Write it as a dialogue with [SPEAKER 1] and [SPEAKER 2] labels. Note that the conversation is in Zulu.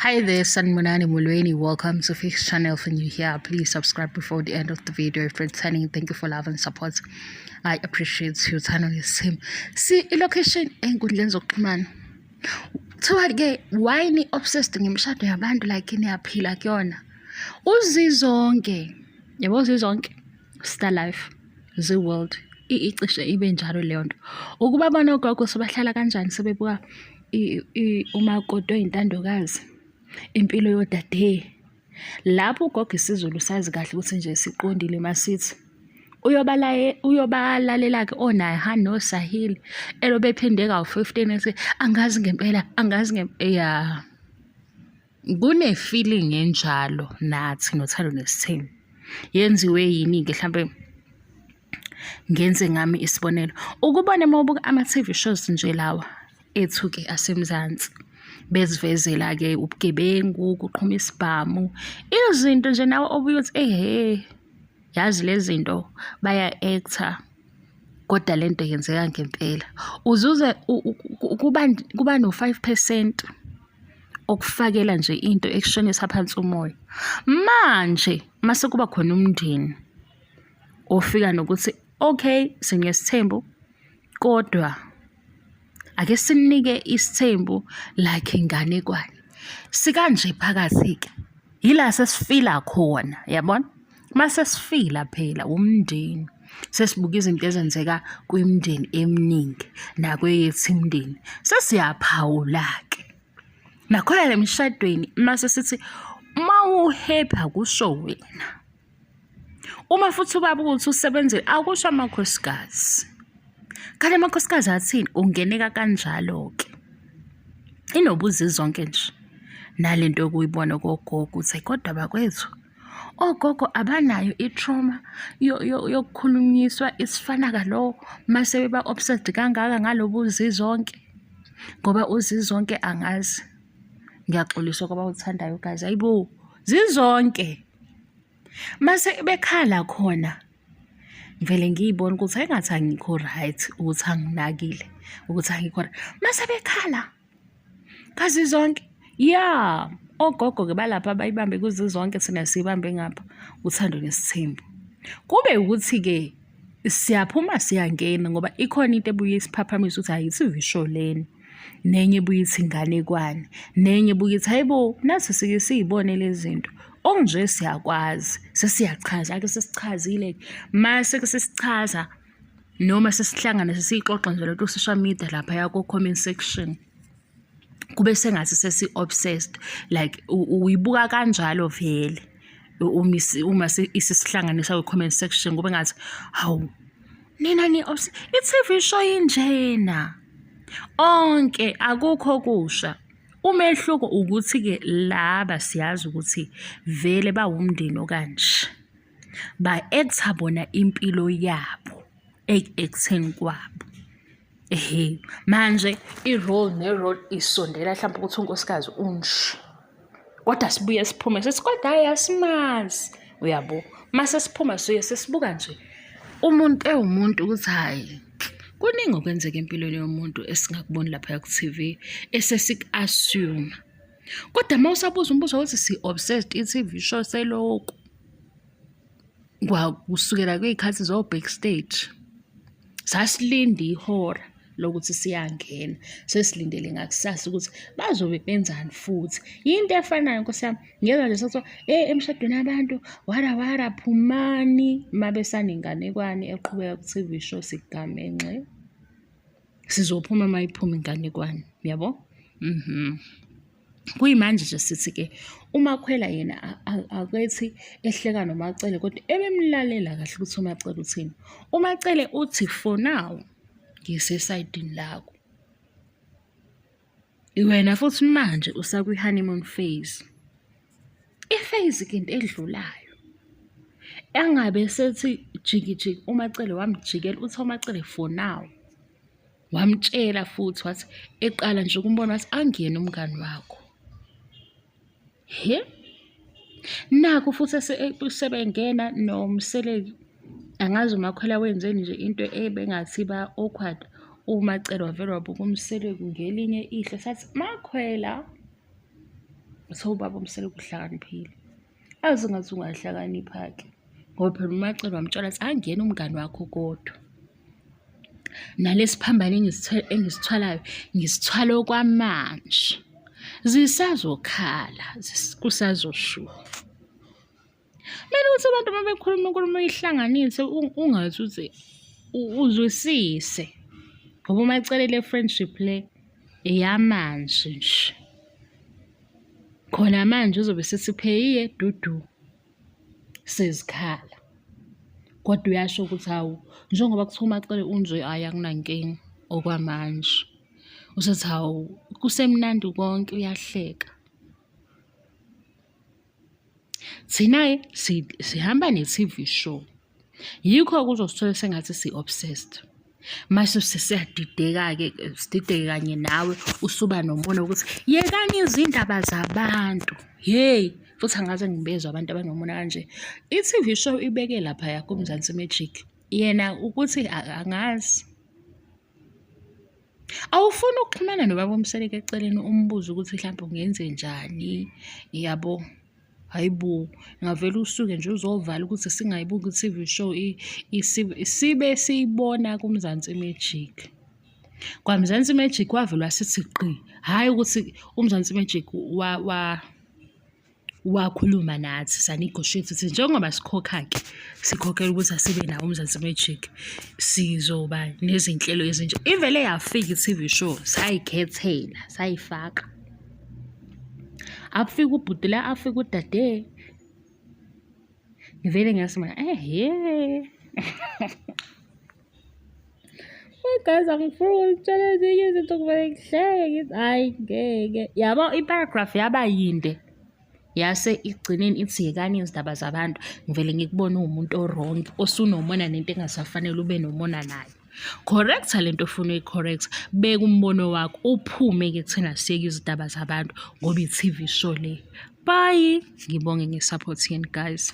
[SPEAKER 1] Hi there, Sanibonani Molweni. Welcome to Fix Channel. If you're new here, please subscribe before the end of the video. If returning, thank you for love and support. I appreciate you. Channel is him. See, i-location ey'nkundleni zokuxhumana. Kuthiwa-ke why ni-obsessed ngemishado yabantu like niyaphila kuyona. Uzizonke, yabo Zizonke, Star Life, Zee World, icishe ibe njalo leyo nto. Ukuba bona ogogo sebahlala kanjani sebebuka umakoti oyintandokazi, impilo yodade. Lapho ugogo isiZulu sazi kahle ukuthi nje siqondile masithi uyobalalela-ke oNaha noSahil elobe ephinde kawu-15 ethi angazi ngempela angazi ya. Kune-feeling enjalo nathi noThando Nesithembu. Yenziwe yini-ke hlampe ngenze ngami isibonelo. Ukubona uma ubuka ama-T_V shows nje lawa ethu-ke aseMzansi besivezela-ke ubugebengu, kuqhuma isibhamu, izinto nje nawe obuye uthi ehhe yazi le zinto baya-act-a kodwa le nto yenzeka ngempela. Uzuze kuba no-5 percent okufakela nje into ekushonisa phansi umoya. Manje mase kuba khona umndeni ofika nokuthi okay sinesithembu kodwa ake sinike isithembu like inganekwane. Sikanje phakathi-ke yila sesifila khona yabona. Mase sifila phela umndeni sesibuka izinto ezenzeka kwimindeni eminingi nakweyethu imindeni sesiyaphawula-ke. Nakhona la emshadweni mase sithi uma u-happy akusho wena. Uma futhi ubaba ukuthi usebenzile akusho amakhosikazi. Kanti amakhosikazi athini? Ungeneka kanjalo-ke. Inobuzi zonke nje nale nto yokuyibona kogogo ukuthi kodwa bakwethu ogogo abanayo i-trauma yokukhulunyiswa isifana kalo mase beba-obsessed kangaka ngalobu Zizonke ngoba uZizonke angazi. Ngiyaxolisa kwabawuthandayo guys, hayibo Zizonke. Mase bekhala khona ngivele ngiyibone ukuthi engathi angikho right ukuthi anginakile ukuthi angikho right. Mase bekhala kaZizonke ya ogogo-ke balapha bayibambe kuZizonke thina siyibambe ngapha uThando Nesithembu. Kube ukuthi-ke siyaphuma siyangena ngoba ikhona into ebuye isiphaphamise ukuthi hhayi i-T_V show lena. Nenye ebuye ithi inganekwane, nenye ebuye ithi hhayi bo nathi sike siy'bone le zinto. Okunje siyakwazi sesiyachaza ake sesichazile-ke mase-ke sesichaza noma sesihlangana sesiyixoxa nje lento social media laphaya ko-comment section. Kube sengathi sesi-obsessed like uyibuka kanjalo vele uma isisihlanganisa kwi-comment section kube ngathi hawu nina i-T_V show injena. Onke akukho okusha. Umehluko ukuthi-ke laba siyazi ukuthi vele bawumndeni okanje. Ba-act-a bona impilo yabo eku-act-eni kwabo. Ehhe, manje i-role ne-role isondela hlampe ukuthi unkosikazi unje. Kodwa sibuye siphume sithi kodwa hhayi asimazi, uyabo. Mase siphuma suye sesibuka nje umuntu ewumuntu ukuthi hhayi kuningi okwenzeka empilweni yomuntu esingakuboni laphaya ku-T_V esesiku-assume-a. Kodwa uma usabuza umbuzo wokuthi si-obsessed i-T_V show selokhu kusukela kwiy'khathi zo-Backstage, sasilinda ihora lokuthi siyangena, sesilindele ngakusasa ukuthi bazobe benzani futhi. Yinto efanayo nkosi yami, ngezwa nje sekuthiwa eh emshadweni abantu wara wara phumani uma besanenganekwane eqhubeka ku-T_V show sigamenxe. Sizophuma uma iphuma inganekwane, uyabo? Kuyimanje nje sithi-ke uMakhwela yena akethi ehleka noMaCele kodwa ebemlalela kahle ukuthi uMaCele uthini. UMaCele uthi for now ngisesayidini lakho. Wena futhi manje usakwi-honeymoon phase. I-phase-ke into edlulayo. Engabe sethi jiki jiki uMaCele wamjikela uthi uMaCele for now. Wamtshela futhi wathi eqala nje ukumbona wathi angiyena umngani wakho. He? Nakhu futhi sebengena noMseleku. Angazi uMakhwela wenzeni nje into ebengathi iba-awkward. UMaCele wavele wabuka uMseleku ngelinye ihlo sathi, Makhwela. So ubaba uMseleku uhlakaniphile. Azi ngathi ungahlakanipha-ke ngoba phela uMaCele wamtshela ukuthi angiyena umngani wakho kodwa. Nalesi phambano engisithwalayo ngisithwala okwamanje. Zisazokhala, kusazoshuba. Kumele ukuthi abantu uma bekhuluma inkulumo uyihlanganise ungathi uthi uzwisise ngoba uMaCele le friendship le eyamanje nje. Khona manje uzobe esethi pheyiye dudu sezikhala. Kodwa uyasho ukuthi hawu njengoba kuthiwa uMaCele unje hhayi akunankinga okwamanje. Usethi hawu kusemnandi konke uyahleka. Thina-ke sihamba ne-T_V show. Yikho-ke uzosithola sengathi si-obsessed. Mase sesiyadideka-ke sidideke kanye nawe usuba nomona wokuthi yekani izindaba zabantu. Hheyi, futhi angaze ngibezwe abantu abanomona kanje. I-T_V show ibeke laphaya kuMzansi Magic. Yena ukuthi angazi. Awufuni ukuxhumana nobaba uMseleku eceleni umbuze ukuthi hlampe ungenzenjani, yabo? Hhayi bo, ngavele usuke nje uzovala ukuthi singayibuki i-T_V show sibe siyibona kuMzansi Magic. KwaMzansi Magic wavele wasithi gqi, hhayi ukuthi uMzansi Magic wakhuluma nathi sa-negotiate ukuthi njengoba sikhokha-ke sikhokhela ukuthi asibe nawo uMzansi Magic sizoba nezinhlelo ezintsha. Ivele yafika i-T_V show sayikhethela sayifaka. Afike ubhuti la afike udade ngivele ngathi mina ehhe. Hey guys, angifuni ukutshela ezinye izinto kumele ngihleke ngithi hhayi ngeke. Yabo i-paragraph yaba yinde yase igcineni ithi yekani izindaba zabantu ngivele ngikubone uwumuntu o-wrong osunomona nento engasafanele ube nomona nayo. Correct-a lento ofuna uyi-correct-a, beka umbono wakho uphume-ke kuthina siyeke izindaba zabantu ngoba i-T_V show le. Bye, ngibonge nge-support yenu guys.